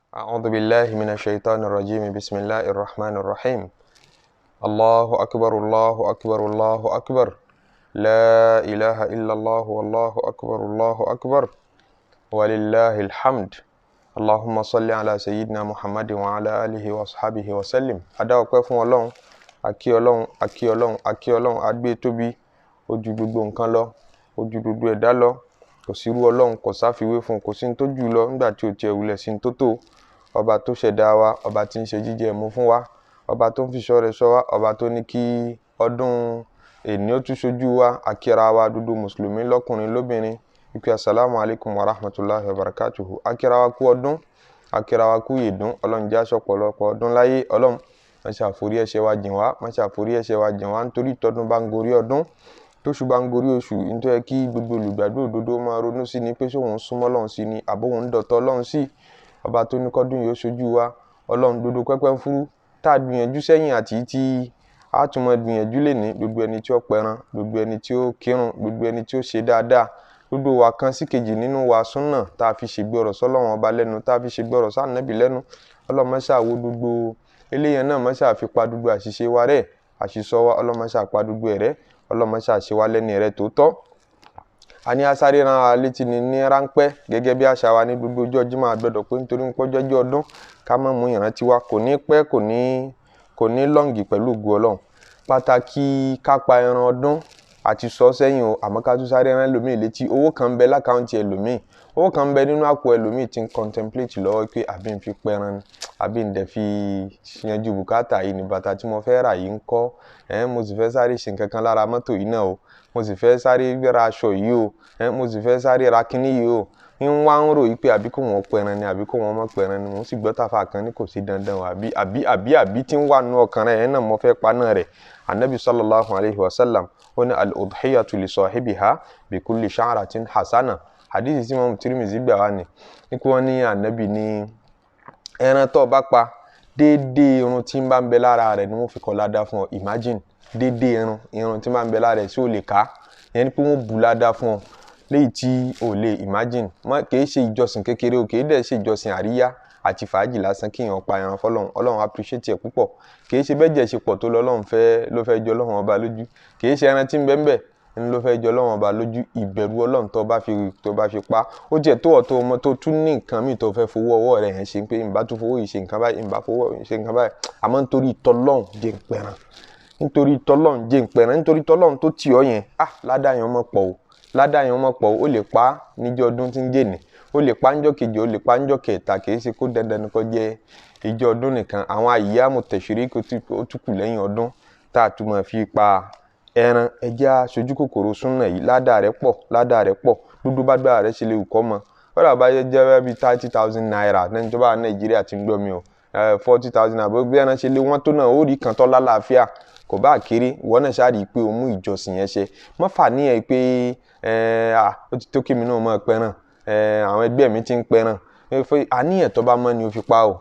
أعوذ بالله من الشيطان الرجيم. بسم الله الرحمن الرحيم. الله أكبر، الله أكبر، الله أكبر، لا إله إلا الله، والله أكبر، الله أكبر، ولله الحمد. اللهم صل على سيدنا محمد وعلى آله وصحبه وسلم. Adá ọpẹ́ fún Ọlọ́run, akí Ọlọ́run, akí Ọlọ́run, akí Ọlọ́run, agbé tóbi, ó ju gbogbo nǹkan lọ, ó ju gbogbo ẹ̀dá lọ. Kò sírú Ọlọ́run, kò sáfiwé fún, kò sí ní tó jù lọ nígbà tí ò tiẹ̀ wulẹ̀ sí ní tó tó. Ọba tó ṣẹ̀dá wa, ọba tí ń ṣe jíjẹ mú fún wa, ọba tó ń fiṣọ́ rẹ̀ ṣọ́ wa, ọba tó ní kí ọdún èní ó tún ṣojú wa. Akíra wa dúdú mùsùlùmí lọ́kùnrin lóbìnrin ìpè asalaamu alaykum wa rahmatulahi wa barakatuhu. Akíra wa kú ọdún, akíra wa kú ìdún. Ọlọ́run jẹ́ aṣọ pọ̀lọpọ̀ ọdún láyé. Ọlọ́run má ṣe àforí ẹ̀ṣẹ̀ wa jìn wá, má ṣe àforí ẹ̀ṣẹ̀ wa jìn wá, nítorí tọdún bá ń gorí ọdún, tóṣù bá ń gorí oṣù, nítorí kí gbogbo olùgbàdo òdodo máa ronú sí ni pé ṣóun súnmọ́ Ọlọ́run sí ni àbóhun ń dọ̀tọ̀ Ọlọ́run sí. Ọba tó ní kọ́dún yìí ó ṣojú wa, Ọlọ́run dodo pẹ́pẹ́ ń fúrú tá a gbìyànjú sẹ́yìn àti tí a tún máa gbìyànjú lè ní gbogbo ẹni tí ó pẹran, gbogbo ẹni tí ó kírun, gbogbo ẹni tí ó ṣe dáadáa, gbogbo wa kan sí kejì nínú wa súnà tá a fi ṣègbè ọ̀rọ̀ sọ́lọ́run ọba lẹ́nu, tá a fi ṣègbè ọ̀rọ̀ sànẹ́bì lẹ́nu. Ọlọ́run má ṣáà wo gbogbo eléyẹn náà, má ṣáà fi pa gbogbo àṣìṣe wa rẹ́, àṣìṣọ wa, Ọlọ́run má ṣáà pa gbogbo ẹ̀ rẹ́. Ọlọ́run má ṣáà ṣe wá lẹ́ni rẹ̀ tòótọ́. A ní asáré ran wa létí ni ní ráńpẹ́ gẹ́gẹ́ bí àṣà wa ní gbogbo ọjọ́ Jímọ̀ àgbẹ̀dọ̀ pé nítorí ń pọ́jọ́ jẹ́ ọdún ká má mú ìrántí wa, kò ní pẹ́, kò ní lọ́ǹgì pẹ̀lú ògo Ọlọ́run. Pàtàkì ká pa ẹran ọdún àti sọ sẹ́yìn o, àmọ́ ká tún sáré rán ẹlòmíì létí. Owó kan ń bẹ lákàùntì ẹlòmíì, owó kan ń bẹ nínú àpò ẹlòmíì tí ń contemplate lọ́wọ́ pé àbí ń fi pẹran ni, àbí ń dẹ̀ fi yanjú bùkátà yìí ní bàtà tí mo fẹ́ rà yìí ń kọ́, mo sì fẹ́ sáré ṣe nǹkan kan lára mọ́tò yìí náà o, mo sì fẹ́ sáré ra aṣọ yìí o, mo sì fẹ́ sáré ra kíní yìí o. Ń wá ń rò yìí pé àbí kò wọ́n pẹran ni, àbí kò wọ́n mọ̀ pẹran ni. Mo sì gbọ́ tàfà kan ní kò sí dandan o, àbí àbí àbí àbí tí ń wà nínú ọkàn rẹ̀ ẹ̀ náà mo fẹ́ paná rẹ̀. Anabi sallallahu alayhi wa sallam ó ní al-udhiyatu li sahibiha bi kulli sha'ratin hasana. Hadith tí Imam Tirmidhi gbà wá ni kí wọ́n ní anabi ní ẹran tó bá pa déédéé irun tí ń bá ń bẹ lára rẹ̀ ni wọ́n fi kọ́ ládàá fún ọ. Imagine, déédéé irun tí ń bá ń bẹ lára rẹ̀ sí ò lè ká, ìyẹn ni pé wọ́n bù ládàá fún ọ léyìí tí ò lè imagine. Kì í ṣe ìjọsìn kékeré o, kì í dẹ̀ ṣe ìjọsìn àríyá àti fàájì lásán kí èèyàn pa ẹran fọlọ́run. Ọlọ́run appreciate ẹ̀ púpọ̀. Kì í ṣe bẹ́ẹ̀ jẹ́ ṣe pọ̀ tó lọ́lọ́run fẹ́ ló fẹ́ jọ Ọlọ́run ọba lójú, kì í ṣe ẹran tí ń bẹ ń bẹ ń ló fẹ́ jọ Ọlọ́run ọba lójú. Ìbẹ̀rù Ọlọ́run tó bá fi pa ó jẹ́ tó ọ̀tọ̀ ọmọ tó tún ní nǹkan míì tó fẹ́ fowó ọwọ́ rẹ̀ yẹn ṣe pé ìbá tún fowó yìí ṣe nǹkan báyìí, ìbá fowó yìí ṣe nǹkan báyìí, àmọ́ nítorí tọlọ́run jẹ́ ń pẹran, nítorí tọlọ́run jẹ́ ń pẹran, nítorí tọlọ́run tó tì ọ́ yẹn, ah ládàá yẹn mọ̀ pọ̀ o, ládàá yẹn mọ̀ pọ̀ o. Ó lè pa níjọ́ ọdún tí ń jẹ́ ní, ó lè pa níjọ́ kejì, ó lè pa níjọ́ kẹta, kì í ṣe kó dandan kó jẹ́ ìjọ ọdún nìkan. Àwọn àyíyámù tẹ̀sírí ó tún kù lẹ́yìn ọdún tá a tún máa fi pa ẹran. Ẹjẹ́ aṣojú kòkòrò súnà yìí, ládàá rẹ̀ pọ̀, ládàá rẹ̀ pọ̀. Dúdú bá gbára rẹ̀ ṣe lè kọ́ mọ́, kódà bá yẹ jẹ́ bí 30,000 naira lẹ́ni tó bá Nàìjíríà ti ń gbọ́ mi o, 40,000 naira bí ẹran ṣe lé wọ́n tó náà ó rí kan tọ́ lálàáfíà, kò bá kéré. Ìwọ náà ṣáà rí i pé o mú ìjọsìn yẹn ṣe. Má fà ní ẹ pé ó ti tó kémi náà máa pẹran, àwọn ẹgbẹ́ mi ti ń pẹran. Àníyàn tó bá mọ́ ni o fi pa o.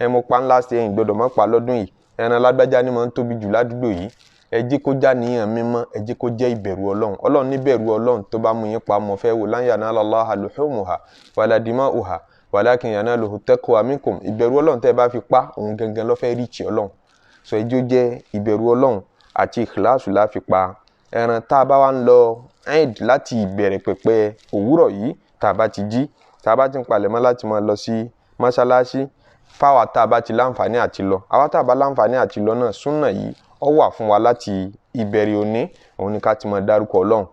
Mo pa ńlá ṣe ẹ̀yìn gbọ́dọ̀ má pa lọ́dún yìí. Ẹran lágbájá ni máa ń tóbi jù ládùúgbò yìí. Ẹ jẹ́ kó já níyàn mímọ́, ẹ jẹ́ kó jẹ́ ìbẹ̀rù Ọlọ́run. Ọlọ́run ní bẹ̀rù Ọlọ́run tó bá mú yín pa mọ́ fẹ́ wò. Lan yanala Allaha luhumuha wala dima'uha walakin yanaluhu taqwa minkum. Ìbẹ̀rù Ọlọ́run tẹ́ ẹ bá fi pa òun gangan ló fẹ́ ríìchì Ọlọ́run. Sọ ẹ jẹ́ ó jẹ́ ìbẹ̀rù Ọlọ́run àti ìkíláàsù la fi pa ẹran. Tá a bá wá ń lọ Eid láti ìbẹ̀rẹ̀ pẹ̀pẹ̀ òwúrọ̀ yìí, tá a bá ti jí, tá a bá ti ń palẹ̀mọ́ láti máa lọ sí mọ́ṣáláṣí, fáwa tá a bá ti láǹfààní àti lọ, àwa tá a bá láǹfààní àti lọ náà, súnà yìí ó wà fún wa láti ìbẹ̀rẹ̀ òní. Òun ni ká ti máa dárúkọ Ọlọ́run,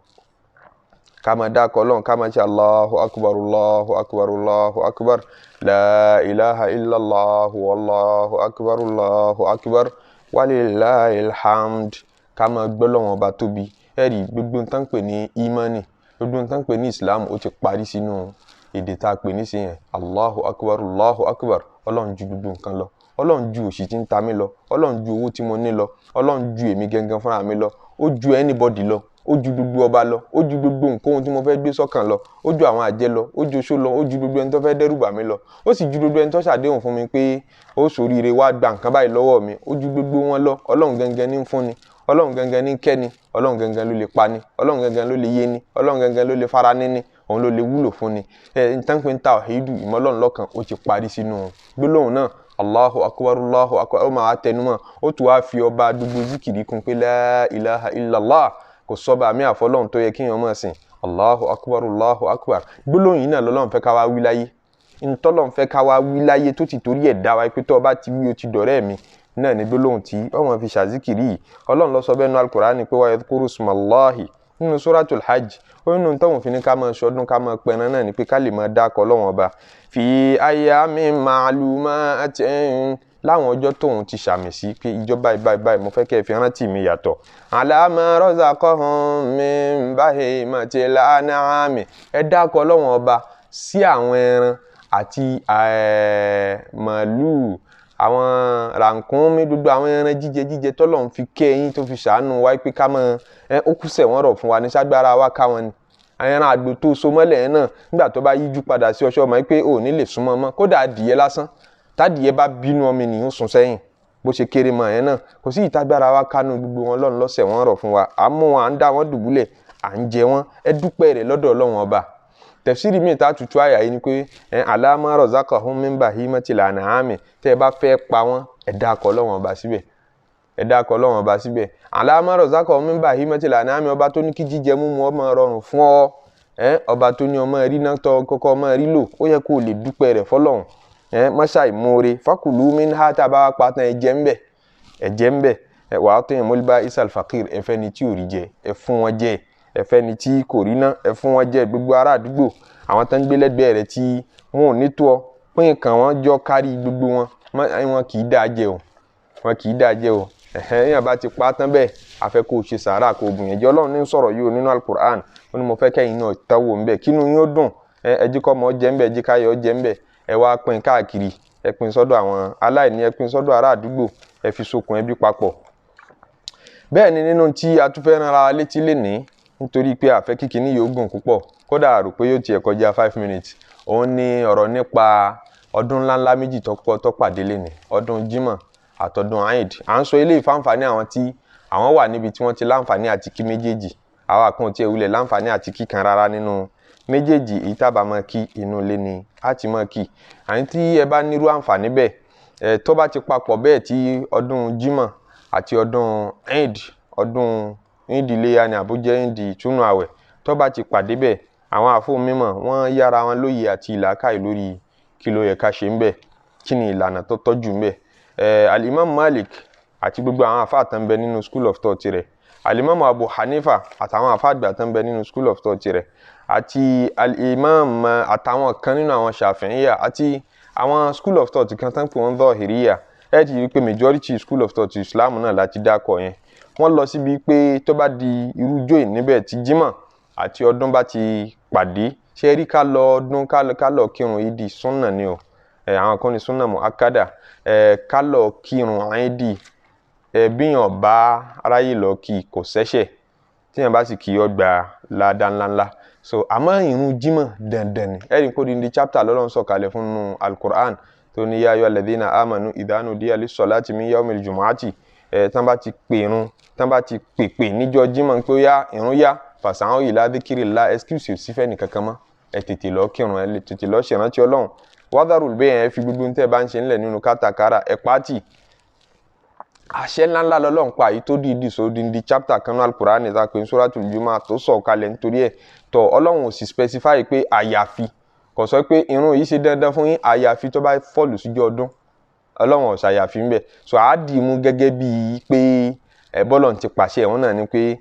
ká máa dárúkọ Ọlọ́run, ká máa ṣe Allahu akbar, Allahu akbar, Allahu akbar, la ilaha illallah, wallahu akbar, Allahu akbar, walillahil hamd. Ká máa gbọ́ Ọlọ́run ọba tóbi. Ẹ̀rí gbogbo nǹkan tán pè ní imani, gbogbo nǹkan tán pè ní Islam ó ti parí sínú èdè tá a pè ní sí yẹn. Allahu akbar, Allahu akbar. Ọlọ́run ju gbogbo nǹkan lọ, Ọlọ́run ju òṣì tí ń ta mí lọ, Ọlọ́run ju owó tí mo ní lọ, Ọlọ́run ju èmi gangan fúnra mi lọ, ó ju anybody lọ, ó ju gbogbo ọba lọ, ó ju gbogbo nǹkan tí mo fẹ́ gbé sọ́kàn lọ, ó ju àwọn àjẹ́ lọ, ó ju oṣó lọ, ó ju gbogbo ẹni tó fẹ́ dẹ́rù bà mí lọ, ó sì ju gbogbo ẹni tó ṣàdéhùn fún mi pé ó ṣoríire wá gba nǹkan báyìí lọ́wọ́ mi, ó ju gbogbo wọn lọ. Ọlọ́run gangan ní ń fúnni, Ọlọ́run gangan ní ń kẹ́ni, Ọlọ́run gangan ló lè pani, Ọlọ́run gangan ló lè yéni, Ọlọ́run gangan ló lè fara níni, Òun ló lè wúlò fún ni. Ẹ n tán pé ń tawhidu, ìmọ̀ Ọlọ́run lọ́kan, ó ti parí sínú gbólóhùn náà. Allahu akbar, Allahu akbar, ó máa tẹnumọ́, ó tún wá fi ọba gbogbo zikiri kún pé la ilaha illallah, kò sọ́ba àmì àfọlọ́run tó yẹ kéèyàn máa sìn. Allahu akbar, Allahu akbar. Gbólóhùn yìí náà lọ́lọ́run fẹ́ ká wá wí láyé, ntọ́lọ́run fẹ́ ká wá wí láyé tó ti torí ẹ̀ dá wa pé tó o bá ti wí o ti dọ̀rẹ́ mi náà ní gbólóhùn tí ọmọ fi ṣàzíkìrì yìí. Ọlọ́run ló sọ bẹ́ẹ̀ nínú Al-Qur'ani pé wa yadhkuru smallahi nínú suratul hajj. Ó nínú tóun fi ní ká máa ṣọdún, ká máa pẹran náà ni pé ká lè máa dákọ̀ Ọlọ́run ọba fi ayyamin ma'lumatin, láwọn ọjọ́ tóun ti ṣàmì sí pé ìjọba báyìí báyìí mo fẹ́ kẹ́ ẹ fi rántí mi yàtọ̀. Ala ma razaqahum min bahimatil an'ami, ẹ dákọ̀ Ọlọ́run ọba sí àwọn ẹran àti màlúù, àwọn rànkúnmí, gbogbo àwọn ẹran jíjẹ jíjẹ tọ́lọ́run fi kẹ́ ẹ̀yin tó fi ṣàánú wa pé ká mọ ó kúsẹ̀ wọ́n rọ̀ fún wa ní ságbára wa ká wọn ni. Ẹran àgbò tó so mọ́lẹ̀ ẹ̀ náà nígbà tó bá yíjú padà sí ọṣọ mọ́ pé ò ní lè súnmọ́ mọ́, kódà adìyẹ lásán tádìyẹ bá bínú ọmọ ènìyàn sùn sẹ́yìn bó ṣe kéré mọ́ ẹ̀ náà, kò sí ìtagbára wa kánú gbogbo wọn. Lọ́run lọ́sẹ̀ wọ́n rọ̀ fún wa, à ń mú wọn, à ń dá wọn dùbúlẹ̀, à ń jẹ wọn. Ẹ dúpẹ́ rẹ̀ lọ́dọ̀ Ọlọ́run ọba. Tẹ̀síìrì míì tá a tutù àyà yìí ni pé ala ma razaqahum min bahimatil an'ami, tẹ́ ẹ bá fẹ́ pa wọ́n, ẹ dákọ̀ Ọlọ́run ọba síbẹ̀, ẹ dákọ̀ Ọlọ́run ọba síbẹ̀. Ala ma razaqahum min bahimatil an'ami, ọba tó ní kí jíjẹ múmu ọmọ rọrùn fún ọ, ọba tó ní ọmọ rí náà tọ́ kọ́kọ́ ọmọ rí lò, ó yẹ kó o lè dúpẹ́ rẹ̀ fọlọ́run. Mọ́ṣá ìmoore fakulu minha, tá a bá wá pa tán, ẹ jẹ ńbẹ̀, ẹ jẹ ńbẹ̀. Wàá tó yẹn mọ́líbá isal fakir, ẹ fẹ́ ni tí ò rí jẹ, ẹ fún wọn jẹ, ẹ fẹ́ ni tí kò rí ná, ẹ fún wọn jẹ. Gbogbo ará àdúgbò, àwọn tó ń gbé lẹ́gbẹ̀ẹ́ rẹ tí wọn ò ní tó ọ, pín nǹkan wọn jọ kárí gbogbo wọn. Wọn kì í dáa jẹ o, wọn kì í dáa jẹ o. Ẹ̀hẹ́n, yẹn bá ti pa tán bẹ́ẹ̀, a fẹ́ kó o ṣe sàárà, kó o bùn yẹn jẹ́. Ọlọ́run ní sọ̀rọ̀ yìí o nínú Al-Qur'an, ó ní mo fẹ́ kẹ́yìn náà tẹ́wọ́ ńbẹ̀, kínú yín ó dùn. Ẹ jí kọ́ ọmọ jẹ́ ńbẹ̀, ẹ jí káyọ̀ jẹ́ ńbẹ̀. Ẹ wá pín káàkiri, ẹ pín sọ́dọ̀ àwọn aláìní, ẹ pín sọ́dọ̀ ará àdúgbò, ẹ fi sokùn ẹbí papọ̀. Bẹ́ẹ̀ ni nínú tí a tún fẹ́ rán ara létí lénìí, nítorí pé àfẹ́ kíkiní yóò gùn púpọ̀, kódà rò pé yóò tiẹ̀ kọjá 5 minutes, òun ni ọ̀rọ̀ nípa ọdún ńláńlá méjì tó pọ̀ tó pàdé lénìí, ọdún Jímọ̀ àtọdún Eid. À ń sọ eléyìí fáǹfààní àwọn tí àwọn wà níbi tí wọ́n ti láǹfààní àti kí méjèèjì. Àwa kan tí ẹ wulẹ̀ láǹfààní àti kí kan rárá nínú méjèèjì, èyí tá a bá máa kí inú ilé ni a ti máa kí. Àní tí ẹ bá nírú àǹfààní bẹ́ẹ̀, ẹ tó bá ti papọ̀ bẹ́ẹ̀ tí ọdún Jímọ̀ àti ọdún Eid, ọdún Eid iléyá ni àbújá Eid ìtúnu àwẹ̀, tó bá ti pàdé bẹ́ẹ̀, àwọn àfọ mímọ̀ wọ́n yára wọn lóye àti ìlàkàì lórí kí ló yẹ ká ṣe ń bẹ̀, kí ni ìlànà tó tọ́jú ń bẹ̀. Alimam Malik àti gbogbo àwọn àfáà tán bẹ nínú school of thought rẹ̀, alimam Abu Hanifa àtàwọn àfáà àgbà tán bẹ nínú school of thought rẹ̀, àti alimam àtàwọn kan nínú àwọn Shafi'iyya àti àwọn school of thought kan tán pè wọ́n Zahiriyya. Ẹ ti rí i pé majority school of thought Islam náà láti dákọ̀ yẹn. Wọ́n lọ síbi pé tó bá di irú jóyè níbẹ̀ tí Jímọ̀ àti ọdún bá ti pàdé, ṣé rí ká lọ ọdún, ká lọ kírun ìdí súnà ni o. Àwọn kan ní súnà mu'akkada, ká lọ kírun ìdí. Bíyàn bá aráyè lọ kí kò sẹ́ṣẹ̀, tíyàn bá sì kí ọ gba ládàá ńláńlá. So àmọ́ ìrun Jímọ̀ dandan ni. Ẹ rí kó di chapter lọ́lọ́run sọ̀kalẹ̀ fún nínú Al-Qur'an tó ní ya ayyuhal ladhina amanu idha nudiya lis-salati min yawmil jumu'ati. Tán bá ti pè irun, tán bá ti pèpè níjọ́ Jímọ̀ pé ó yá, ìrun yá, fas'aw ila dhikrillah, excuse ò sí fẹ́ nìkankan mọ́, ẹ tètè lọ kírun, ẹ tètè lọ ṣèrántí Ọlọ́run. Wadharul bay', ẹ fi gbogbo tẹ́ ẹ bá ń ṣe ńlẹ̀ nínú kátàkárà ẹ pàtì. Àṣẹ ńláńlá lọ́lọ́run pa èyí tó dìídì sọ di chapter kan náà Al-Qur'an tá a pè ní Suratul Jumu'ah tó sọ̀ kalẹ̀ nítorí ẹ̀ tọ̀. Ọlọ́run ò sì specify pé àyàfi, kò sọ pé irun yìí ṣe dandan fún yín àyàfi tó bá fall síjọ́ ọdún. Ọlọ́run ò ṣàyàfi ń bẹ̀. So àá dì í mú gẹ́gẹ́ bíi pé ẹ bọ́lọ̀ ti pàṣẹ ẹ̀wọ̀n náà ni pé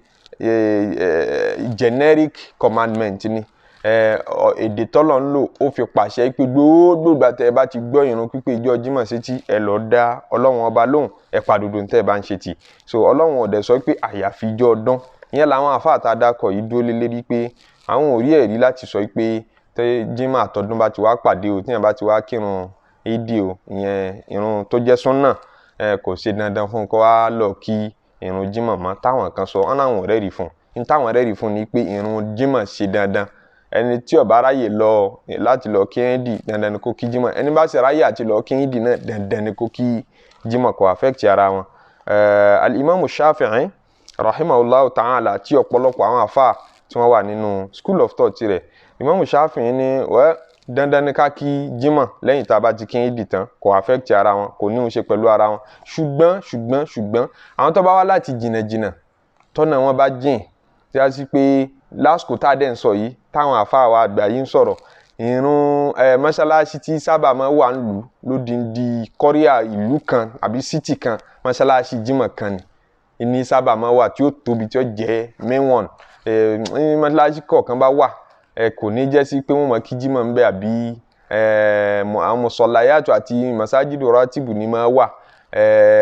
generic commandment ni. Èdè tọ́lọ̀ ń lò ó fi pàṣẹ pé gbogbo ìgbà tẹ́ ẹ bá ti gbọ́ ìrun pípé ìjọ Jímọ̀ sétí, ẹ lọ dá Ọlọ́run ọba lóhùn, ẹ pàdùdù tẹ́ ẹ bá ń ṣe tì. So Ọlọ́run ò dẹ̀ sọ pé àyàfi ìjọ ọdún. Ìyẹn làwọn àfáà tá a dákọ̀ yìí dúró lé lérí pé àwọn ò rí ẹ̀rí láti sọ pé tẹ́ Jímọ̀ àtọdún bá ti wá pàdé o, tíyẹn bá ti wá kírun ìdí o, ìyẹn ìrun tó jẹ́ súnà, kò ṣe dandan fún kó wá lọ kí ìrun Jímọ̀ mọ́. Táwọn kan sọ ọ́n láwọn ò rẹ́rìí fún un. Táwọn rẹ́rìí fún ni pé ìrun Jímọ̀ ṣe dandan. Ẹni tí ó bá ráyè lọ láti lọ kí ìdí, dandan ni kó kí Jímọ̀. Ẹni bá sì ráyè àti lọ kí ìdí náà, dandan ni kó kí Jímọ̀, kò affect ara wọn. Al-Imam Shafi'i rahimahullahu ta'ala tí ọ̀pọ̀lọpọ̀ àwọn àfáà tí wọ́n wà nínú school of thought rẹ̀ Ìmáàmù Ṣáfi'í ní wẹ́ dandan ni ká kí jímọ̀ lẹ́yìn tá a bá ti kí ìdì tán, kò affect ara wọn, kò ní òun ṣe pẹ̀lú ara wọn. Ṣùgbọ́n àwọn tó bá wá láti jìnnàjìnnà, tọ́nà wọn bá jìn, tí a sì pé lásìkò tá a dẹ̀ ń sọ yìí táwọn àfáà wa àgbà yìí ń sọ̀rọ̀, ìrun mọ́ṣáláṣí tí sábà máa wà nílùú lódindi kọ́ríà ìlú kan àbí city kan, mọ́ṣáláṣí jímọ̀ kan ni sábà máa wà tí ó tóbi tí ó jẹ́ main one. Mọ́ṣáláṣí kọ̀ọ̀kan bá wà, kò ní jẹ́ sí pé wọ́n mọ̀ kí jímọ̀ ń bẹ àbí àwọn mùsọ̀láyàtò àti masajidu ratibu ni máa wà.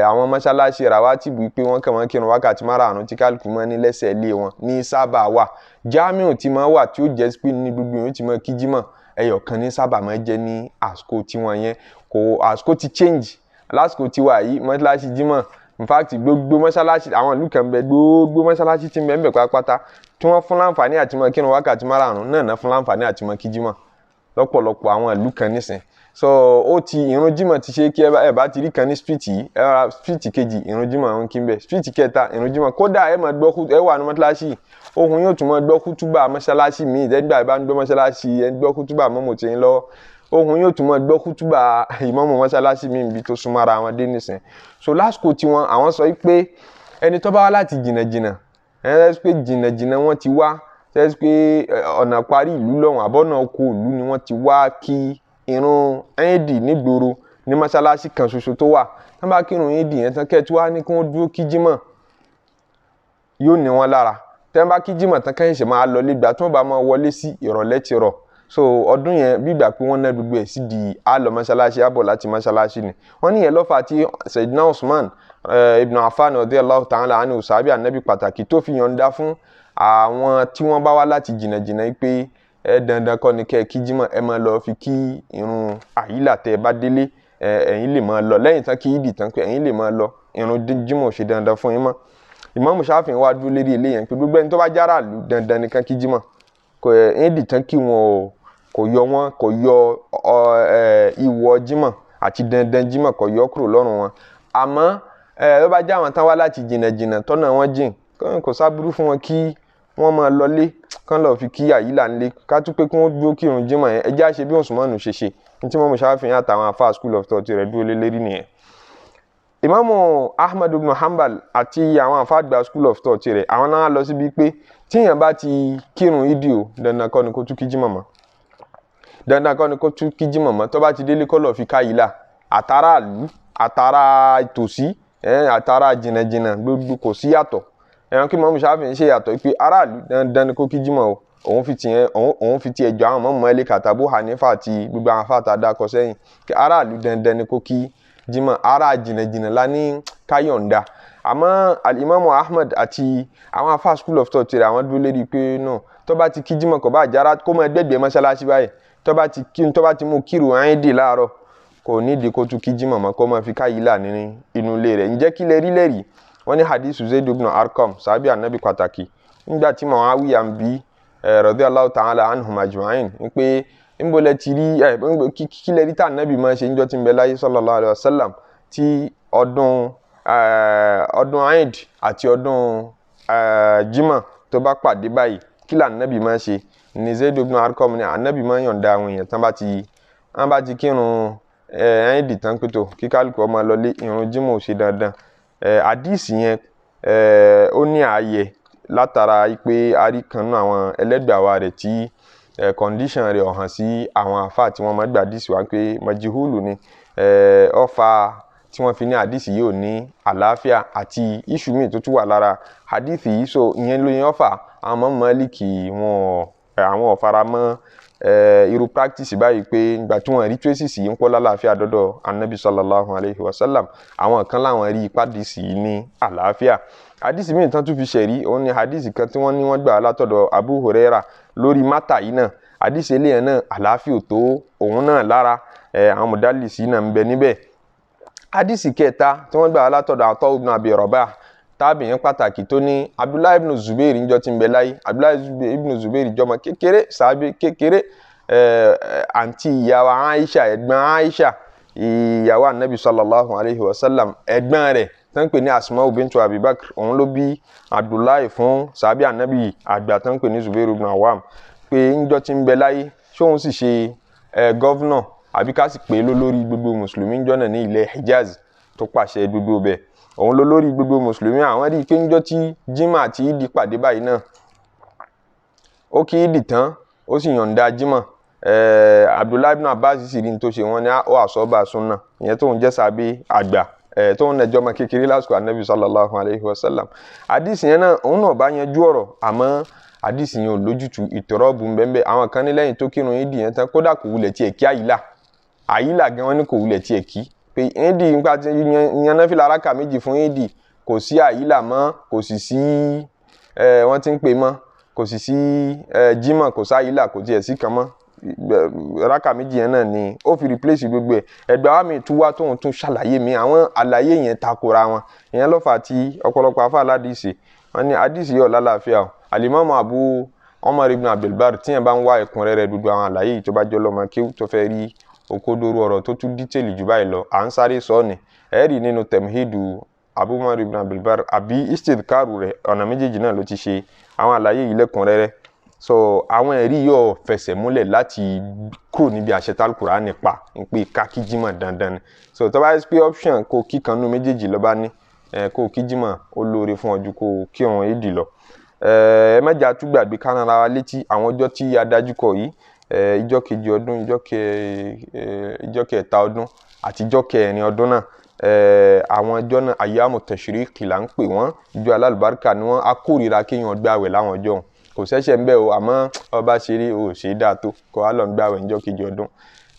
Àwọn mọ́ṣáláṣí rawatibu pé wọ́n kàn máa kírun wákàtí márààrún tí kálukú máa ní lẹ́sẹ̀ ilé wọn ní sábà wà. Jamiu tí máa wà tí ó jẹ́ pé ní gbogbo èèyàn tí máa kí jímọ̀ ẹyọ kan ní sábà máa jẹ́ ní àsìkò tiwọn yẹn. Kò àsìkò ti change lásìkò tiwa yìí, mọ́ṣáláṣí jímọ̀ in fact gbogbo mọ́ṣáláṣí àwọn ìlú kan bẹ, gbogbo mọ́ṣáláṣí tí ń bẹ ń bẹ pátápátá tí wọ́n fún láǹfààní àti máa kírun wákàtí márààrún náà fún láǹfààní àti máa kí jímọ̀ lọ́pọ̀lọpọ̀ àwọn ìlú kan nísìn. So ó ti ìrun jímọ̀ ti ṣe kí ẹ bá ti rí kan ní street yìí, ẹ ra street kejì ìrun jímọ̀ ń kí ń bẹ, street kẹta ìrun jímọ̀, kódà ẹ máa gbọ́ ẹ wà ní mọ́ṣáláṣí, ohun yóò tún máa gbọ́ kútúbà mọ́ṣáláṣí míì lẹ́gbàá ẹ bá ń gbọ́ mọ́ṣáláṣí ẹ ń gbọ́ kútúbà mọ́mọ́ tí ń lọ, ohun yóò tún máa gbọ́ kútúbà ìmáàmù mọ́ṣáláṣí míì níbi tó súnmọ́ ara wọn dé nísìn. So lásìkò tiwọn àwọn sọ pé ẹni tó bá wá láti jìnnàjìnnà, ẹ pé jìnnàjìnnà wọ́n ti wá, ṣe pé ọ̀nà parí ìlú lọ́hùn àbọ̀nà oko ìlú ni wọ́n ti wá kí irun éèdì nígboro ní mọ́ṣáláṣí kan ṣoṣo tó wà. Tán bá kírun éèdì yẹn tán, kẹ́ẹ̀ tí wàá ní kí wọ́n dúró kí jímọ̀ yóò ní wọn lára. Tán bá kí jímọ̀ tán, kẹ́yìn ṣe máa lọ lẹ́gbàá tí wọ́n bá máa wọlé sí ìrọ̀lẹ́ ti rọ̀. So ọdún yẹn bí ìgbà pé wọ́n ná gbogbo ẹ̀ sí di àlọ́ mọ́ṣáláṣí àbọ̀ láti mọ́ṣáláṣí ni. Wọ́n ní yẹn lọ́fà tí Sayyidina Usman ibn Affan radiyallahu ta'ala anhu sàbí ànábì pàtàkì tó fi yọ̀ǹda fún àwọn tí wọ́n bá wá láti jìnnàjìnnà pé ẹ dandan kọ́ ni kẹ́ ẹ kí jímọ̀, ẹ máa lọ fi kí irun àyílà tẹ́ ẹ bá délé, ẹ̀yin lè máa lọ lẹ́yìn tán kí ìdì tán pé ẹ̀yin lè máa lọ, irun jímọ̀ ò ṣe dandan fún yín mọ́. Ìmáàmù Ṣáfi'í wá dúró lérí eléyẹn pé gbogbo ẹni tó bá jára lù dandan nìkan kí jímọ̀, kò ìdì tán kí wọn ò kò yọ wọn, kò yọ ìwọ jímọ̀ àti dandan jímọ̀ kò yọ kúrò lọ́rùn wọn. Àmọ́ ló bá já àwọn tán wá láti jìnnàjìnnà tọ́nà wọn jìn, kò sábúrú fún wọn kí wọ́n máa lọlé kán lọ́ọ́ fi kí àyílà ńlé, ká tún pé kí wọ́n dúró kírun jímọ̀ yẹn. Ẹ jẹ́ àṣẹ bí Usmanu ṣe ṣe ní tí Ìmáàmù Ṣáfi'í àtàwọn àfáà school of thought rẹ̀ dúró lé lérí nìyẹn. Ìmáàmù Ahmad ibn Hanbal àti àwọn àfáà àgbà school of thought rẹ̀ àwọn náà lọ síbi pé tíyàn bá ti kírun ìdí o, dandan kọ́ ni kó tún kí jímọ̀ mọ́, dandan kọ́ ni kó tún kí jímọ̀ mọ́, tó bá ti délé kó lọ́ọ́ fi ká àyílà àtàrà àlú àtàrà ìtòsí àtàrà jìnnàjìnnà gbogbo kò sí yàtọ̀. Ẹ̀wọ̀n kí Ìmáàmù Ṣáfi'í ṣe yàtọ̀ pé aráàlú dandan ni kó kí jímọ̀ o, òun fi tiẹ̀ jọ àwọn Ìmáàmù Málíkì àti Abu Hanifa àti gbogbo àwọn afáàtà dákọ sẹ́yìn kí aráàlú dandan ni kó kí jímọ̀, ará jìnnàjìnnà la ní káyọ̀ǹda. Àmọ́ Al-Imamu Ahmad àti àwọn afá school of thought rẹ̀ àwọn dúró lérí pé náà tó bá ti kí jímọ̀ kò bá jára kó máa gbẹ̀gbẹ̀ mọ́ṣáláṣí báyìí, tó bá ti mú kírun àyíndì láàárọ̀ kò nídìí kó tún kí jímọ̀ mọ́, kó máa fi káyìlà ní inú ilé rẹ̀. Ǹjẹ́ kí lẹ rí lẹ́rìí? Wọ́n ní hadith Zayd ibn Arqam sàbí ànábì pàtàkì nígbà tí Muawiya ń bí radiyallahu ta'ala anhum ajma'in ń pé ńbo lẹ ti rí kí lẹ rí tá ànábì máa ṣe níjọ́ tí ń bẹ láyé sallallahu alaihi wasallam tí ọdún ọdún Eid àti ọdún jímọ̀ tó bá pàdé báyìí, kí là ànábì máa ṣe? Ní Zayd ibn Arqam ní ànábì máa yọ̀ǹda àwọn èèyàn tán bá ti kírun Eid tán pé tó kí kálukú ó máa lọlé, ìrun jímọ̀ ò ṣe dandan. Àdíìsì yẹn ó ní ààyè látara pé a rí kan nínú àwọn ẹlẹ́gbàá rẹ̀ tí condition rẹ̀ ò hàn sí àwọn àfáà tí wọ́n máa gbà àdíìsì wá pé majihulu ni, ó fa tí wọ́n fi ní àdíìsì yìí ò ní àlàáfíà àti issue míì tó tún wà lára àdíìsì yìí. So ìyẹn ló yẹn ó fà àwọn Imam Málíkì wọn àwọn ò fara mọ́ irú practice báyìí pé ìgbà tí wọ́n rí traces yìí ń pọ̀ lálàáfíà dọ́dọ̀ anabi sallallahu alayhi wa sallam, àwọn kan láwọn rí ipá àdíìsì yìí ní àlàáfíà. Àdíìsì míì tán tún fi ṣẹ̀rí òun ni àdíìsì kan tí wọ́n ní wọ́n gbà látọ̀dọ̀ Abu Huraira lórí mátà yìí náà. Àdíìsì eléyẹn náà àlàáfíà ò tó òun náà lára, àwọn mùdálìsì náà ń bẹ níbẹ̀. Àdíìsì kẹta tí wọ́n gbà látọ̀dọ̀ Ata ibn Abi Rabah tábìyẹn pàtàkì tó ní Abdullahi ibn Zubair níjọ́ tí ń bẹ láyé. Abdullahi ibn Zubair jọmọ kékeré sàbí kékeré, àǹtí ìyàwó Aisha, ẹ̀gbọ́n Aisha ìyàwó anabi sallallahu alayhi wa sallam, ẹ̀gbọ́n rẹ̀ tó ń pè ní Asma'u bintu Abibakar, òun ló bí Abdullahi fún sàbí anabi àgbà tó ń pè ní Zubair ibn Awam. Pé ńjọ́ tí ń bẹ láyé ṣóun sì ṣe gọ́vnọ̀ àbí ká sì pè é lólórí gbogbo mùsùlùmí ńjọ́ náà ní ilẹ̀ Hijaz tó pàṣẹ gbogbo bẹ̀, òun lólórí gbogbo mùsùlùmí. Àwọn rí i pé ńjọ́ tí Jímọ̀ àti Ìdí pàdé báyìí náà, ó kí Ìdí tán, ó sì yọ̀ǹda Jímọ̀. Abdullahi ibn Abbas sì rí ní tó ṣe, wọ́n ní ó àsọ́ba súnà, ìyẹn tóun jẹ́ sàbí àgbà, tóun nẹjọ́ ọmọ kékeré lásìkò anabi sallallahu alayhi wa sallam. Àdìsí yẹn náà òun náà bá yanjú ọ̀rọ̀, àmọ́ àdìsí yẹn ò lójútu, ìtọ́rọ́bù ń bẹ́ẹ̀ bẹ́ẹ̀. Àwọn kan ní lẹ́yìn tó kírun Ìdí yẹn tán, kódà kò wulẹ̀ tiẹ̀ kí àyílà, àyílà gan wọn ní kò wulẹ̀ tiẹ̀ kí, pé Ìdí nípa ti yan náfìlà rákà méjì fún Ìdí, kò sí àyílà mọ́, kò sì sí wọ́n ti ń pè mọ́, kò sì sí Jímọ̀, kò sáyílà, kò tiẹ̀ sí kan mọ́. Rákà méjì yẹn náà ni ó fi replace gbogbo ẹ̀. Ẹgbẹ́ wa mi tún wá tóun tún ṣàlàyé mi, àwọn àlàyé yẹn takora wọn. Ìyẹn ló fà tí ọ̀pọ̀lọpọ̀ afá aládìsí wọn ní àdìsí yóò lálàáfíà o. Alimami Abu Umar ibn Abdulbar, tíyẹn bá ń wá ẹ̀kúnrẹ́rẹ́ gbogbo àwọn àlàyé yìí tó bá jọ lọ́mọ kí tó fẹ́ rí òkodoro ọ̀rọ̀ tó tún dítèlì jù báyìí lọ, à ń sáré sọ ni ẹ rí nínú Tamhidu Abu Umar ibn Abdulbar àbí Istidhkaru rẹ̀, ọ̀nà méjèèjì náà ló ti ṣe àwọn àlàyé yìí lẹ́kúnrẹ́rẹ́. So àwọn ẹ̀rí yóò fẹsẹ̀ múlẹ̀ láti kúrò níbi àṣẹ tálùkùránì pa ń pè ká kí Jímọ̀ dandan ni. So tó bá yẹ pé option kó kíkan nú méjèèjì ló bá ní, kó kí Jímọ̀ ó lóore fún ọ ju kó kírun Ìdí lọ. Ẹ má jẹ́ àtúgbàgbé ká rán ara wa létí àwọn ọjọ́ tí a dájú kọ yìí, ìjọ́ kejì ọdún, ìjọ́ kẹta ọdún àti ìjọ́ kẹrin ọdún náà. Àwọn ọjọ́ náà ayyamu tashriqi là ń pè wọ́n, ìjọ alálùbáríkà ni wọ́n. Á kórìíra kéèyàn gbààwẹ̀ láwọn ọjọ́ òun, kò ṣẹ̀ṣẹ̀ ń bẹ̀ o, àmọ́ ọba ṣeré o ò ṣe é dáa tó kó wá lọ ń gbààwẹ̀ ìjọ́ kejì ọdún,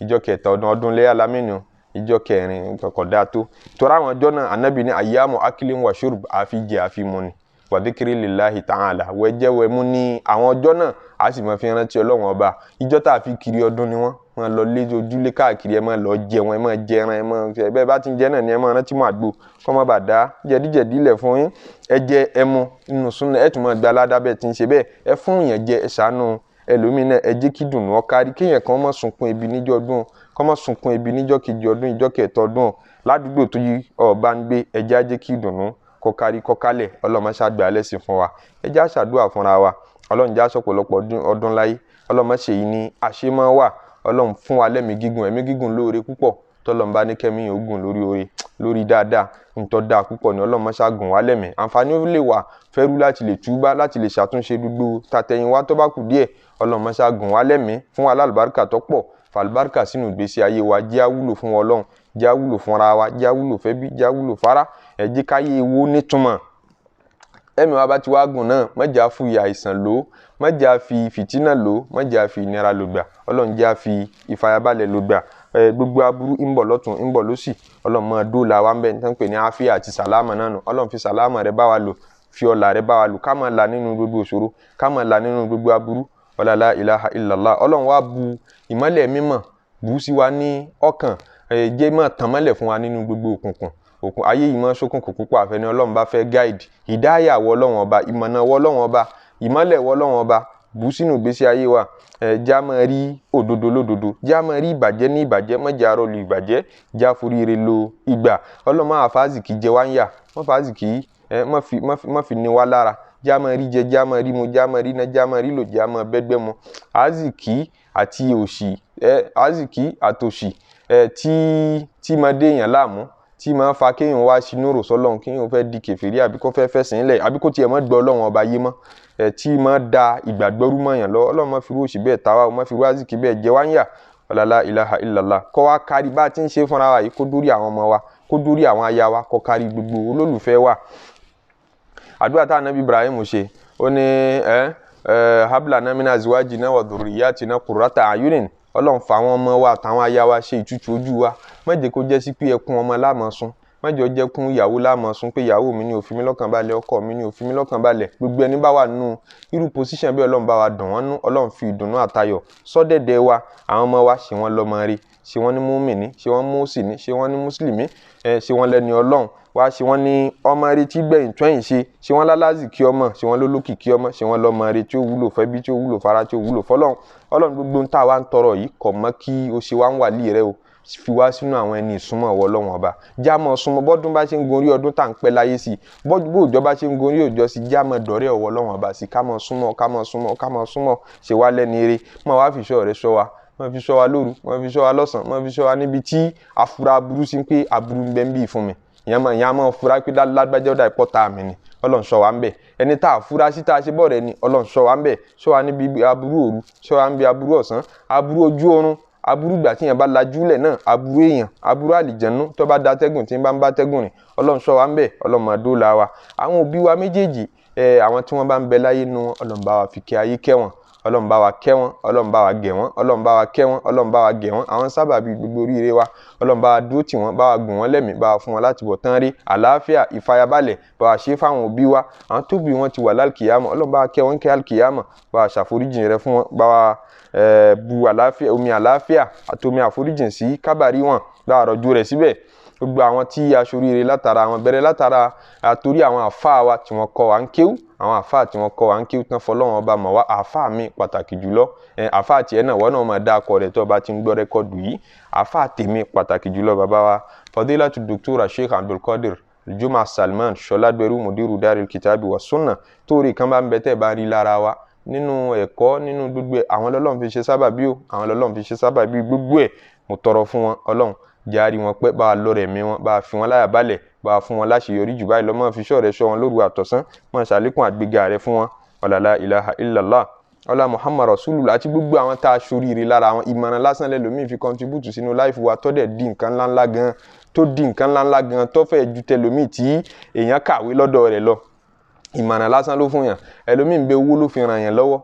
ìjọ́ kẹta ọdún, ọdún léyà lámìnú, ìjọ́ kẹrin kò dáa tó. Torí àwọn ọjọ́ náà Ànábì ní ayyamu aklin wa shurb, àfi jẹ àfi mu ni, wa dhikri lillahi ta'ala, wẹ́ jẹ́ wẹ́ mú ní àwọn ọjọ́ náà, a sì máa fi rántí Ọlọ́run ọba. Ìjọ́ tá a fi kiri ọdún ni wọ́n máa lọ lé ojúlé káàkiri, ẹ máa lọ jẹun, ẹ máa jẹran, ẹ máa fẹ bẹ́ẹ̀ bá ti ń jẹ náà ni ẹ máa rántí mọ́ àgbo kọ́ má bàa dá jẹ̀díjẹ̀dí lẹ̀ fún yín. Ẹ jẹ ẹ mu nínú súnà, ẹ tún máa gba aládá bẹ́ẹ̀ tí ń ṣe bẹ́ẹ̀. Ẹ fún yẹn jẹ, ẹ ṣàánú ẹlòmíín náà, ẹ jẹ́ kí dùnú ọ kárí, kéèyàn kan má sunkún ebi níjọ́ ọdún, kọ́ má sunkún ebi níjọ́ kejì ọdún, ìjọ́ kẹta ọdún. Ládùúgbò tó yí ọba ń gbé, ẹ jẹ́ á jẹ́ kí ìdùnnú kó kárí kó kálẹ̀. Ọlọ́run má ṣàgbà lẹ́sìn fún wa, ẹ jẹ́ á ṣàdúrà fúnra wa. Ọlọ́run jẹ́ á ṣọ̀pọ̀lọpọ̀ ọdún láyé, Ọlọ́run má ṣe yìí ní àṣemọ́ wà. Ọlọ́run fún wa lẹ́mìí gígùn, ẹ̀mí gígùn lóore púpọ̀, tọ́lọ́run bá ní kẹ́mi ogun lórí oore lórí dáadáa, ntọ́ dáa púpọ̀ ni. Ọlọ́run má ṣàgùn wá lẹ́mìí. Àǹfààní ó lè wà fẹ́rú láti lè túbá, láti lè ṣàtúnṣe gbogbo tàtẹ̀yìnwá tó bá kù díẹ̀. Ọlọ́run má ṣàgùn wá lẹ́mìí, fún wa lálùbáríkà tó pọ̀, fàlùbáríkà sínú ìgbésí ayé wa, jẹ́ á wúlò fún Ọlọ́run, jẹ́ á wúlò fúnra wa, jẹ́ á wúlò fẹ́bí, jẹ́ á wúlò fara. Ẹ jẹ́ káyé wo nítumọ̀. Ẹ̀mí wa bá ti wá gùn náà, má jẹ́ á fi àìsàn lò, má jẹ́ á fi fìtínà lò, má jẹ́ á fi ìnira lò gbà. Ọlọ́run jẹ́ á fi ìfàyàbalẹ̀ lò gbà. Gbogbo aburú ń bọ̀ lọ́tún, ń bọ̀ lósì, Ọlọ́run máa dóòlà wa ń bẹ̀, ní tán pè ní àáfíà àti sàlámà náà nù. Ọlọ́run fi sàlámà rẹ bá wa lò, fi ọlà rẹ bá wa lò, ká máa là nínú gbogbo ìṣòro, ká máa là nínú gbogbo aburú. Wala la ilaha illallah. Ọlọ́run wá bu ìmọ́lẹ̀ mímọ́ bù sí wa ní ọkàn, jẹ́ máa tàn mọ́lẹ̀ fún wa nínú gbogbo òkùnkùn. Òkun ayé yìí máa ń ṣókùnkùn púpọ̀, àfẹni Ọlọ́run bá fẹ́ guide. Ìdáyà wọ Ọlọ́run ọba, ìmọ̀nà wọ Ọlọ́run ọba, ìmọ́lẹ̀ wọ Ọlọ́run ọba bù sínú ìgbésí ayé wa. Jẹ́ á máa rí òdodo lódodo, jẹ́ á máa rí ìbàjẹ́ ní ìbàjẹ́, má jẹ́ á rọ́lu ìbàjẹ́, jẹ́ á foríire lo ìgbà. Ọlọ́run má fàásìkì jẹ wá ń yà, má fàásìkì, má fi ní wá lára. Jẹ́ á máa rí jẹ, jẹ́ á máa rí mu, jẹ́ á máa rí ná, jẹ́ á máa rí lò, jẹ́ á máa bẹ́gbẹ́ mu. Àásìkí àti òṣì, àásìkí àtòṣì, tí máa dé èèyàn láàmú, tí máa fa kéèyàn wá sínú rò sọ́lọ́run, kéèyàn fẹ́ di kèfèrí àbí kó fẹ́ fẹ̀sìn lẹ̀, àbí kó tiẹ̀ má gbọ́ Ọlọ́run ọba yé mọ́, tí máa da ìgbàgbọ́ rú mọ́ èèyàn lọ. Ọlọ́run má fi irú òṣì bẹ́ẹ̀ ta wá, má fi irú àsìkí bẹ́ẹ̀ jẹ wá ń yà. Wala la ilaha illallah. Kó wá kárí bá a ti ń ṣe fúnra wa yìí, kó dórí àwọn ọmọ wa, kó dórí àwọn aya wa, kó kárí gbogbo olólùfẹ́ wa. Àdúrà tá Ànábì Ibrahim ṣe, ó ní hablana min azwajina wa dhurriyyatina qurrata a'yunin. Ọlọ́run fa àwọn ọmọ wa àtàwọn aya wa ṣe ìtútù ojú wa. Má jẹ́ kó jẹ́ sí pé ẹkún ọmọ la máa sun, má jẹ́ ó jẹ́ kún ìyàwó la máa sun, pé ìyàwó mi ni ò fi mí lọ́kàn balẹ̀, ọkọ mi ni ò fi mí lọ́kàn balẹ̀. Gbogbo ẹni bá wà nínú irú position bí Ọlọ́run bá wa dùn wọ́n nú, Ọlọ́run fi ìdùnnú àtayọ̀ sọ́dẹ̀dẹ̀ wa. Àwọn ọmọ wa ṣe wọ́n lọ́mọ rí, ṣe wọ́n ní múmìnì, ṣe wọ́n mùsìnì, ṣe wọ́n ní mùsùlùmí, ṣe wọ́n lẹ́ni Ọlọ́run wá, ṣe wọ́n ní ọmọ rí tí gbẹ̀yìn tẹ́yìn ṣe, ṣe wọ́n lálásìkí ọmọ, ṣe wọ́n lólókìkí ọmọ, ṣe wọ́n lọ́mọ rí tí ó wúlò fẹ́bí, tí ó wúlò fara, tí ó wúlò fọ́lọ́run. Ọlọ́run gbogbo ń tà wá ń tọrọ yìí kọ̀ mọ́ kí o ṣe wá ń wà lí rẹ o, Fi wá sínú àwọn ẹni ìsúnmọ́ ọwọ́ Ọlọ́run ọba. Já mọ́ súnmọ́ bọ́dún bá ṣe ń gorí ọdún tá à ń pẹ́ láyé sí, bó òjò bá ṣe ń gorí òjò sí, já mọ́ dọ̀rẹ́ ọwọ́ Ọlọ́run ọba sí, ká mọ́ súnmọ́, ká mọ́ súnmọ́, ká mọ́ súnmọ́. Ṣe wá lẹ́ni eré, mọ́ wá fìṣọ́ rẹ ṣọ́ wa, mọ́ fi ṣọ́ wa lóru, mọ́ fi ṣọ́ wa lọ́sàn-án, mọ́ fi ṣọ́ wa níbi tí afura aburú sí pé aburú ń bẹ ń bí fún mi. Ìyẹn máa fura pé lágbájá ọ̀dà ìpọ́ta mi ni. Ọlọ́run ṣọ́ wa ń bẹ̀. Ẹni tá a fura sí tá a ṣe bọ́ rẹ ni, Ọlọ́run ṣọ́ wa ń bẹ̀. Ṣọ́ wa níbi aburú òru, ṣọ́ wa níbi aburú ọ̀sán, aburú ojú oorun, aburú ìgbà tí èèyàn bá lajúlẹ̀ náà, aburú èèyàn, aburú àlìjẹ̀nú tó bá da tẹ́gùn tí ń bá ń bá tẹ́gùn rìn. Ọlọ́run ṣọ́ wa ń bẹ̀. Ọlọ́run máa dóòlà wa. Àwọn òbí wa méjèèjì, àwọn tí wọ́n bá ń bẹ láyé nu wọn, Ọlọ́run bá wa fi kẹ́ ayé kẹ́ wọn, Ọlọ́run bá wa kẹ́ wọn, Ọlọ́run bá wa gẹ̀ wọ́n, Ọlọ́run bá wa kẹ́ wọn, Ọlọ́run bá wa gẹ̀ wọ́n. Àwọn sábàbí gbogbo oríire wa, Ọlọ́run bá wa dúró tì wọ́n, bá wa gùn wọ́n lẹ́mìí, bá wa fún wọn láti bọ̀ tán rí àlàáfíà, ìfàyàbalẹ̀, bá wa ṣe fáwọn òbí wa. Àwọn tó bí wọn ti wà lálùkìyàmọ̀, Ọlọ́run bá wa kẹ́ wọn kẹ́ àlùkìyàmọ̀, bá wa ṣàforíjìn rẹ fún wọn, bá wa bu àlàáfíà, omi àlàáfíà àti omi àforíjìn sí kábàárì wọn, bá wa rọ̀jò rẹ̀ síbẹ̀. Gbogbo àwọn tí a ṣoríire látara wọn, bẹ̀rẹ̀ látara àtòrí àwọn àfáà wa tí wọ́n kọ́ wa ń kéwú, àwọn àfáà tí wọ́n kọ́ wa ń kéwú tán fọlọ́wọn ọba mọ̀ wá. Àfáà mi pàtàkì jùlọ, àfáà tiẹ̀ náà wọ́n náà máa dá akọ rẹ̀ tó bá ti ń gbọ́ rẹ́kọ̀dù yìí. Àfáà tèmi pàtàkì jùlọ bàbá wa Fadilatu Doctor Sheikh Abdulkadir Juma Salman Ṣọládẹrú Mudiru Daril Kitabi wa Sunna. Tóore kan bá ń bẹ tẹ́ bá rí lára wa nínú ẹ̀kọ́, nínú gbogbo ẹ̀, àwọn lọ́lọ́run fi ṣe sábàbí o, àwọn lọ́lọ́run fi ṣe sábàbí gbogbo ẹ̀. Mo tọrọ fún wọn, Ọlọ́run jaari wọn pẹ́, bá a lọ́rẹ̀ mi wọn, bá a fi wọn láyà balẹ̀, bá a fún wọn láṣeyọrí jù báyìí lọ. Máa fi ṣọ́ rẹ ṣọ́ wọn lóru àtọ̀sán, máa ṣàlékún àgbéga rẹ fún wọn. Ọ̀làlá ilaha illallah, ọlá Muhammad Rasulullah àti gbogbo àwọn tá a ṣoríire lára wọn. Ìmọ̀ràn lásán lẹ́lòmíì fi contribute sínú láìfù wa tó dẹ̀ di nǹkan ńláńlá gan, tó di nǹkan ńláńlá gan, tó fẹ́ ju tẹlòmíì tí èèyàn kàwé lọ́dọ̀ rẹ̀ lọ. Ìmọ̀ràn lásán ló fún yàn. Ẹlòmíì ń bẹ owó ló fi ràn yàn lọ́wọ́,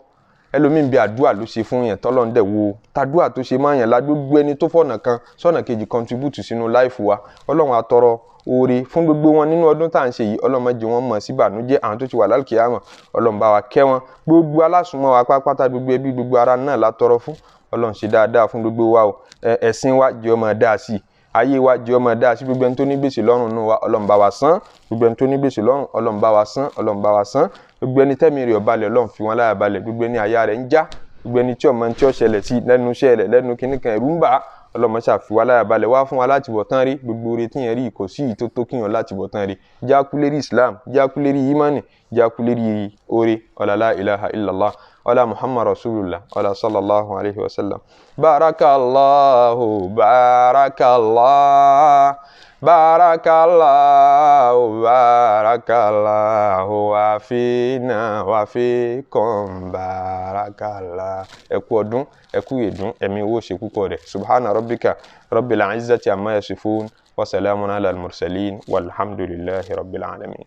ẹlòmíì ń bẹ àdúà ló ṣe fún yàn, tọ́lọ́run dẹ̀ wo tàdúà tó ṣe máa yàn la. Gbogbo ẹni tó fọ̀nà kan sọ̀nà kejì contribute sínú láìfù wa, Ọlọ́run á tọrọ oore fún gbogbo wọn nínú ọdún tá à ń ṣe yìí. Ọlọ́run má jẹ́ wọ́n mọ̀ sí ìbànújẹ́. Àwọn tó ti wà lálùkìyámọ̀, Ọlọ́run bá wa kẹ́ wọn. Gbogbo alásùnmọ́ wa pátápátá, gbogbo ẹbí, gbogbo ara náà la tọrọ fún. Ọlọ́run ṣe dáadáa fún gbogbo wa o. Ẹ̀sìn wa jẹ́ ó máa dáa sí i, ayé wa jẹ́ ó máa dáa sí. Gbogbo ẹni tó ní gbèsè lọ́rùn nù wa, Ọlọ́run bá wa san. Gbogbo ẹni tó ní gbèsè lọ́rùn, Ọlọ́run bá wa san, Ọlọ́run bá wa san. Gbogbo ẹni tẹ́mi rẹ̀ ó balẹ̀, Ọlọ́run fi wọn láyà balẹ̀. Gbogbo ẹni àyà rẹ̀ ń já, gbogbo ẹni tí ọmọ tí ó ṣẹlẹ̀ sí lẹ́nu iṣẹ́ rẹ̀, lẹ́nu kíní kan ẹ̀rù ń bà á, Ọlọ́run má ṣe fi wá láyà balẹ̀, wá fún wa láti bọ̀ tán rí. Gbogbo oore tí yẹn rí kò sí ìyí tó tó kíyàn láti bọ̀ tán rí. Jákú lérí Islam, jákú lérí imani, jákú lérí oore. Ọ̀làlá ilaha illallah, ọlá Muhammad Rasulullah, ọlá sallallahu alayhi wa sallam. Barakallahu, barakallah, barakallahu, barakallahu wa fina wa fikum barakallah. Ẹ kú ọdún, ẹ kú ìdún, ẹ̀mí owó ṣe púpọ̀ rẹ̀. Subhana rabbika rabbil izzati amma yasifun wa salamun ala al-mursalin walhamdulillahi rabbil alamin.